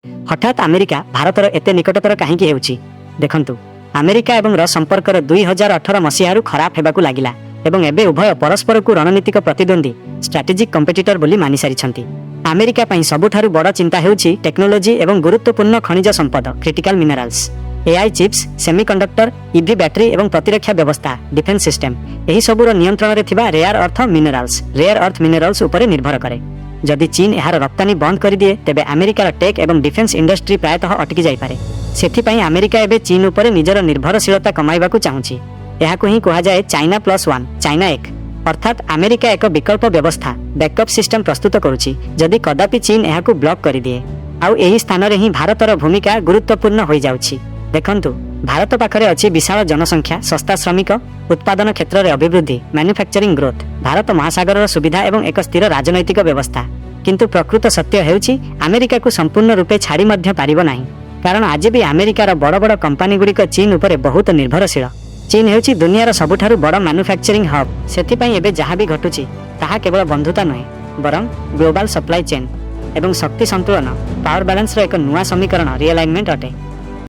ହଠାତ୍ ଆମେରିକା ଭାରତର ଏତେ ନିକଟତର କାହିଁକି ହେଉଛି? ଦେଖନ୍ତୁ, ଆମେରିକା ଏବଂ ରୁଷ ସମ୍ପର୍କର 2018 ମସିହାରୁ ଖରାପ ହେବାକୁ ଲାଗିଲା ଏବଂ ଏବେ ଉଭୟ ପରସ୍ପରକୁ ରଣନୀତିକ ପ୍ରତିଦ୍ୱନ୍ଦ୍ୱୀ, ଷ୍ଟ୍ରାଟେଜିକ୍ କମ୍ପିଟିଟର ବୋଲି ମାନିସାରିଛନ୍ତି। ଆମେରିକା ପାଇଁ ସବୁଠାରୁ ବଡ଼ ଚିନ୍ତା ହେଉଛି ଟେକ୍ନୋଲୋଜି ଏବଂ ଗୁରୁତ୍ୱପୂର୍ଣ୍ଣ ଖଣିଜ ସମ୍ପଦ, critical minerals. AI chips, semiconductor, EV battery ଏବଂ ପ୍ରତିରକ୍ଷା ବ୍ୟବସ୍ଥା, ଡିଫେନ୍ସ ସିଷ୍ଟମ, ଏହି ସବୁର ନିୟନ୍ତ୍ରଣରେ ଥିବା rare earth minerals, rare earth minerals ଉପରେ ନିର୍ଭର କରେ। ଯଦି ଚୀନ ଏହାର ରପ୍ତାନି ବନ୍ଦ କରିଦିଏ, ତେବେ ଆମେରିକାର ଟେକ୍ ଏବଂ ଡିଫେନ୍ସ ଇଣ୍ଡଷ୍ଟ୍ରି ପ୍ରାୟତଃ ଅଟକି ଯାଇପାରେ। ସେଥିପାଇଁ ଆମେରିକା ଏବେ ଚୀନ ଉପରେ ନିଜର ନିର୍ଭରଶୀଳତା କମାଇବାକୁ ଚାହୁଁଛି। ଏହାକୁ ହିଁ କୁହାଯାଏ ଚାଇନା ପ୍ଲସ୍ ୱାନ୍, ଚାଇନା ଏକ। ଅର୍ଥାତ୍ ଆମେରିକା ଏକ ବିକଳ୍ପ ବ୍ୟବସ୍ଥା, ବ୍ୟାକଅପ୍ ସିଷ୍ଟମ ପ୍ରସ୍ତୁତ କରୁଛି, ଯଦି କଦାପି ଚୀନ ଏହାକୁ ବ୍ଲକ୍ କରିଦିଏ। ଆଉ ଏହି ସ୍ଥାନରେ ହିଁ ଭାରତର ଭୂମିକା ଗୁରୁତ୍ୱପୂର୍ଣ୍ଣ ହୋଇଯାଉଛି। ଦେଖନ୍ତୁ, ଭାରତ ପାଖରେ ଅଛି ବିଶାଳ ଜନସଂଖ୍ୟା, ଶସ୍ତା ଶ୍ରମିକ, ଉତ୍ପାଦନ କ୍ଷେତ୍ରରେ ଅଭିବୃଦ୍ଧି, ମ୍ୟାନୁଫ୍ୟାକ୍ଚରିଂ ଗ୍ରୋଥ୍, ଭାରତ ମହାସାଗରର ସୁବିଧା ଏବଂ ଏକ ସ୍ଥିର ରାଜନୈତିକ ବ୍ୟବସ୍ଥା। କିନ୍ତୁ ପ୍ରକୃତ ସତ୍ୟ ହେଉଛି, ଆମେରିକାକୁ ସମ୍ପୂର୍ଣ୍ଣ ରୂପେ ଛାଡ଼ି ମଧ୍ୟ ପାରିବ ନାହିଁ। କାରଣ ଆଜି ବି ଆମେରିକାର ବଡ଼ ବଡ଼ କମ୍ପାନୀଗୁଡ଼ିକ ଚୀନ ଉପରେ ବହୁତ ନିର୍ଭରଶୀଳ। ଚୀନ ହେଉଛି ଦୁନିଆର ସବୁଠାରୁ ବଡ଼ ମ୍ୟାନୁଫ୍ୟାକ୍ଚରିଂ ହବ୍। ସେଥିପାଇଁ ଏବେ ଯାହା ବି ଘଟୁଛି, ତାହା କେବଳ ବନ୍ଧୁତା ନୁହେଁ, ବରଂ ଗ୍ଲୋବାଲ ସପ୍ଲାଇ ଚେନ୍ ଏବଂ ଶକ୍ତି ସନ୍ତୁଳନ, ପାୱାର ବାଲାନ୍ସର ଏକ ନୂଆ ସମୀକରଣ, ରିଆଲାଇନମେଣ୍ଟ ଅଟେ।